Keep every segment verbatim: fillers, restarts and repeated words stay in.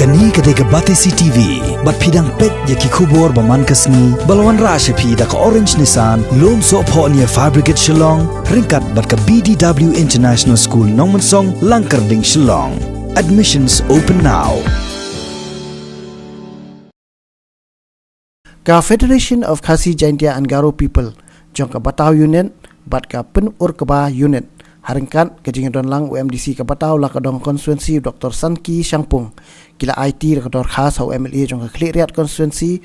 Kane ka dei ka Batesi T V, bad phi dang peit ïa ki khubor ba man ka sngi, ba la wanrah sha phi da ka Orange Nissan, Lumsohphoh near Fire Brigade Shillong, ryngkat bad ka B D W International School Nongmensong, Langkyrding, Shillong. Admissions open now. Ka Federation of Khasi Jaintia and Garo People jong ka Batau Unit bad ka Pynurkba Unit, ha ryngkat ka jingdon lang u M D C ka Batau Lakadong Constituency, Doctor Sanki Shangpung, ki la aiti da ka dorkhas ha u M L A jong ka Khliehriat Constituency,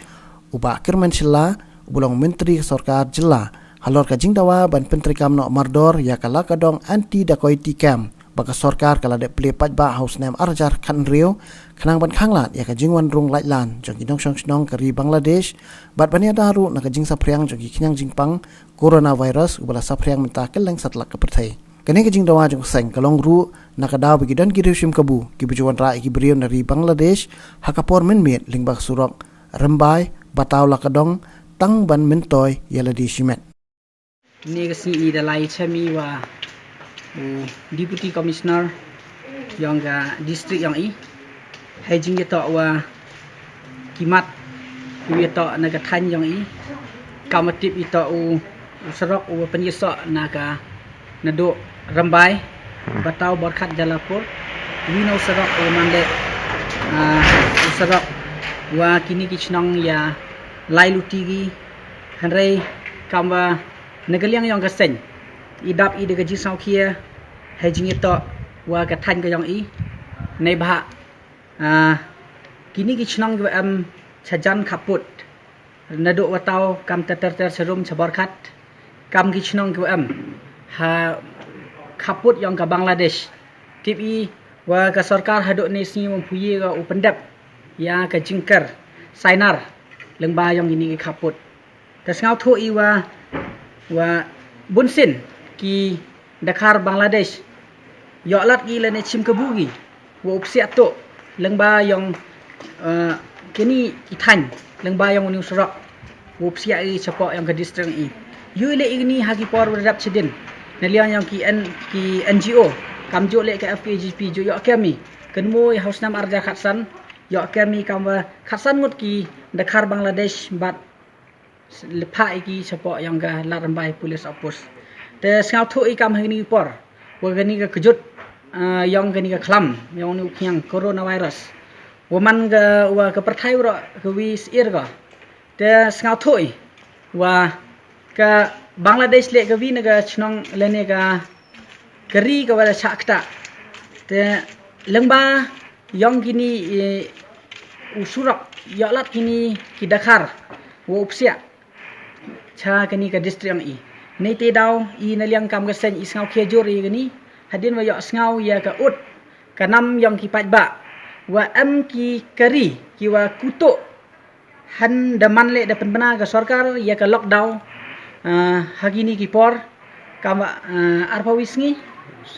u Bah Kyrmen Shylla, uba long Myntri ka Sorkar Jylla, halor ka jingdawa ban pyntreikam noh mardor ïa ka Lakadong Anti Dacoity Camp, ba ka sorkar ka la dep plie paidbah ha u snem ar hajar khathynriew, khnang ban khanglad ïa ka jingwan rung laitlan jong ki nongshong shnong ka ri Bangladesh, bad ban ïada ruh na ka jingsaphriang jong ki khñiang jingpang coronavirus, uba la saphriang mynta kylleng satlak ka pyrthei. Kane ka jingdawa jong ka seng ka long ruh na ka daw ba ki don ki riew shim kabu kiba ju wanrah ïa ki briew na ri Bangladesh, ha ka por mynmiet lyngba ka surok Rymbai Batau Lakadong, tang ban myntoi ïa lade shimet. Kine ka sngi i da lai chem i wa u Deputy Commissioner yong ka district yong i, hei jingïatoh wa ki mat u ïatoh na ka thaiñ yong i. Kam wa tip ïatoh u, u surok u wa pynïasoh na ka, naduh Rymbai Batau Borkhat Jalapur. Wi na u surok u man leh, ah, u surok wa kine ki chnong ïa lai luti ki. Hynrei kam wa na ka liang yong ka seng, i dap i da ka jingsngewkhia hei jingïatoh wa ka thaiñ ka yong i. Neibhah, ah, kine ki chnong ki wa em chajan khaput, naduh Watau kam ter ter ter sharum cha Borkhat, kam ki chnong ki wa em ha khaput yong ka Bangladesh. Tip i wa ka sorkar haduh ne sngi wa phuye ka u pyndep ïa ka jingker sainar lyngba yong kine ki khaput. Te sngewthuh i wa, wa bunsien ki dakhar Bangladesh ïoh lad ki lane chim kabu ki wa u psiah tuh lyngba yong, eh, kine ki thaiñ, lyngba yong une u surok wa u psiah i chapoh yong ka district i. Ïoh leh i kine ha ki por wa dap chadien. Na liang yong ki N, ki N G O, kam ju leh ka F K G P, ju ïoh kem i. Kynmaw i ha u snem ar hajar khatsan, ïoh kem i kam wa khatsan ngut ki dakhar Bangladesh bad lyphah i ki chapoh yong ka Lad Rymbai Police Outpost. Te sngewthuh i kam ha kine ki por wa kane ka kjut, ah, yong kane ka khlam yong une u khñiang coronavirus wa man ka, wa ka pyrthai waroh ka wi syier ka. Te sngewthuh i wa ka Bangladesh leh ka wi na ka chnong lane ka, ka ri ka wa da chah ktah. Te lyngba yong kine, eh, u surok ïoh lad kine ki dakhar wa u psiah cha kane ka district yong i. Neite daw i na liang kam ka seng i sngewkhia jur i kane hadien wa ïoh sngew ïa ka ut ka nam yong ki paidbah wa em ki kari ki wa kutuh, hynda man leh da pynbna ka sorkar ïa ka lockdown, ah, ha kine ki por kam wa, ah, arphew wi sngi.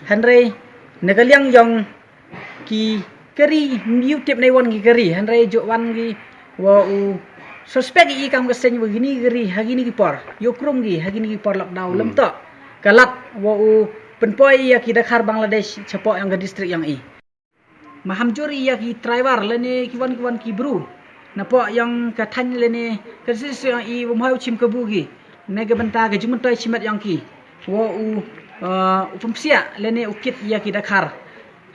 Hynrei na ka liang yong ki kari, ym ju tip ne wan ki kari, hynrei ju wan ki wa u suspect i kam ka seng wa kine kari ha kine ki por, ïoh krum ki ha kine ki por lockdown. Hmm. Lem toh ka lad wa u pynpoi ïa ki dakhar Bangladesh chapoh yong ka district yong i. Maham jur i ïa ki driver lane ki wan ki wan ki bru napoh yong ka thaiñ lane ka district yong i wa ym hoi u chim kabu ki na ka bynta ka jingmyntoi shimet yong ki wa u, uh, u pynpsiah lane u kit ïa ki dakhar.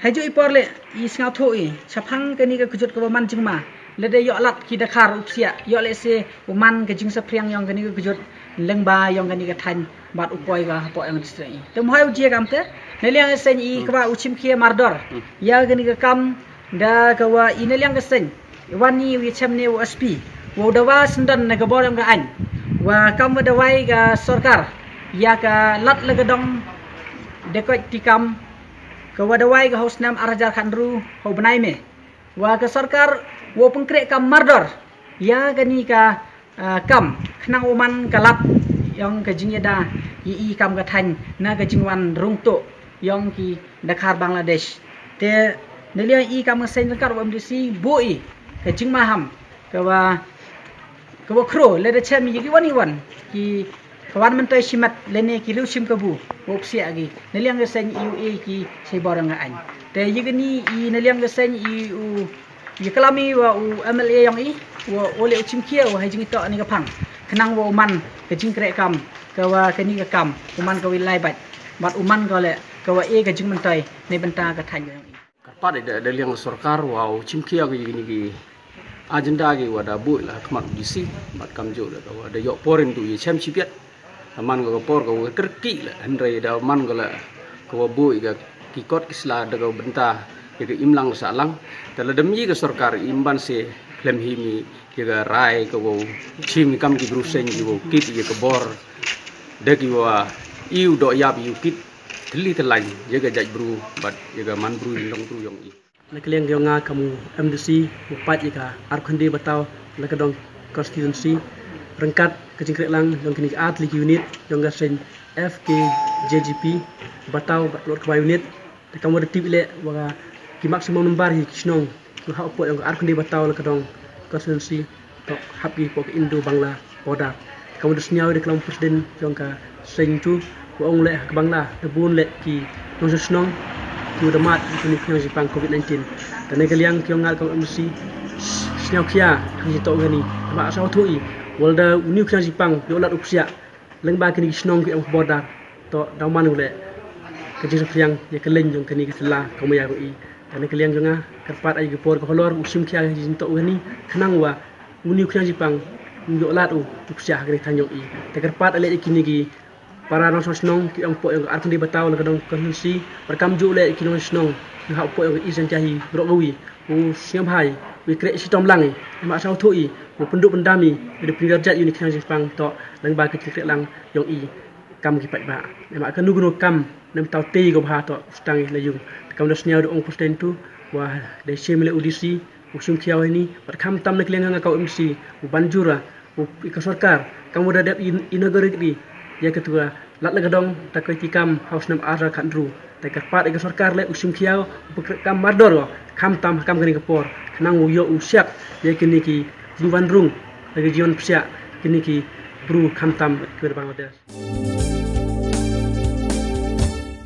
Hei ju i por leh i sngewthuh i chaphang kane ka kjut ka wa man jingma, lada ïoh lad ki dakhar u psiah, ïoh lehse u man ka jingsaphriang yong kane ka kjut lyngba yong kane ka thaiñ bad u poi ka hapoh yong ka district i. Te ym hoi u jia kamte, na liang ka seng i ka wa u chim khia mardor ïa kane ka kam da ka wa i na liang ka seng i wan i u ïa chem ne u S P wa u dawa syndon na ka bor yong ka aiñ wa kam wa dawai ka sorkar ïa ka Lad Lakadong Dacoity Camp ka wa dawai ka ha u snem ar hajar khatynru ha u bnai May. Wa ka sorkar wa u pynkhreh kam mardor ïa kane ka, ah, kam khnang u man ka lad yong ka jingïada i, i kam ka thaiñ na ka jingwan rung tuh yong ki dakhar Bangladesh. Te na liang i kam ka seng ryngkat wa M D C buh i ka jingmaham ka wa, ka wa khro lada chem ïa ki wan i wan ki ka wan myntoi shimet lane ki riew chim kabu wa u psiah ki. Na liang ka seng i u e ki shei bor yong ka aiñ. Te ïa kane i na liang ka seng i u Ïa ka lami wa u M L A yong i wa u leh u chimkhia wa ha jingitoh ni ka phang khnang wa u man ka jingkreh kam ka wa kani ka kam u man ka wi lai bait bad u man ka leh ka wa e ka jingmyntoi ne bynta ka thaiñ yong i. Ka pat da da liang sorkar wa u chimkhia ka yini ki agenda ki wa da buh la khmat D C bad kam ju la ka wa da yok porin tu ye chem chipiat. Ka man ka por ka wa kyrki la hynrei da man ka la ka wa buh ka ki kot ki sla da ka bynta ya ka imlang sa lang. Da la dem yi ka sorkar imban se klem hi mi ya ka rai ka wa chim kam ki bru seng ki wa kit ya ka bor da ki wa iu do yap iu kit thli thlang ya ka jait bru bad ya ka man bru long bru yong i. Na ka liang yong nga kam u M D C u pat ya ka Arkhandi Batau la ka dong constituency rengkat ka jingkreh lang yong kini ka at li ki unit yong ka seng F K J G P Batau bad lot ka unit. Te kam wa da tip ile wa ki maximum number hi ki shnong ki ha u poi yong ka Arkhandi Batau la ka dong constituency tok hap ki pok Indo Bangla border. Kam da sniaw da klam president yong ka seng tu wa ong le ka Bangla da bun le ki nong shnong ki da mat ki ni khnang jipang covid nineteen. Te na ka liang ki yong ngal kam M C sniaw khia ki to gani ma sa thu i wal da ni khnang jipang yo lat u psiak leng ba kini ki shnong ki ong border to da man le ka jing sa priang ya ka leng yong kini ki sla ka ma ya ko i. Te na ka liang yong nga kyrpad ai ki por ka holor u sim khia ki jing to gani khnang wa u ni u khnang jipang u yo lat u tu ksia ha kani thang yong i. Te kyrpad ale kini ki para nong shnong ki ong po yong Arkhandi Batau la ka dong constituency bar kam ju le ki nong shnong ki ha po yong i sen jahi ro gawi u sngem hai u kreh sitom lang i ma sa thu i u pendu pendam i u de pyngar jat u ni khnang jipang to lang ba ki kreh lang yong i kam ki pat ba ma ka nu gnu kam nem tau te ko bha to stang i la yung kam da sniaw de ong president tu wa de sim le u D C u sim khiaw ni bad kham tam na ka liang nga ka M C u ban jura u i ka sorkar kam wa da dep in inaugurate di ya ka tua lat la ka dong ta ka ti kam haus nam ara khan ru ta kyrpad i ka sorkar le u sim khiaw u pek kam mardor ko kham tam kam kani ka por khnang u yo u siak ya kini ki jiwan rung la ki jiwan psiak kini ki bru kham tam ki Bangladesh.